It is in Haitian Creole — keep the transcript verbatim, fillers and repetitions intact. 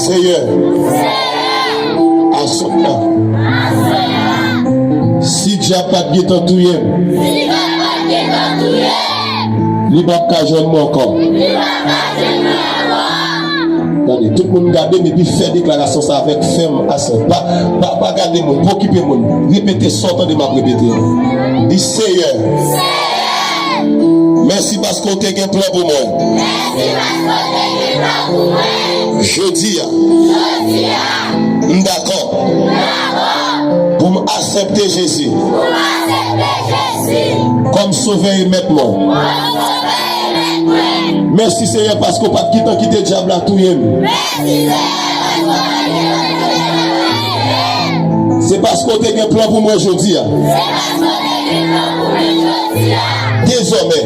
Seyè, aswè a, si dyab pa t gentan touye m, li p ap ka jwenn mwen ankò. Tande, tout moun gade m epi fè deklarasyon sa avèk fèm aswè. Pa, pa, pa gade moun, pa okipe moun. Repete sa w tande m ap repete an. Di, Seyè, mèsi paske w te gen plan pou mwen. Jodi a, m dakò pou m aksepte Jezi kòm Sovè e Mèt mwen. Mèsi, Seyè, paske w pa t gentan kite dyab la touye m. Se paske w te gen plan pou mwen jodi a. Dezòmè,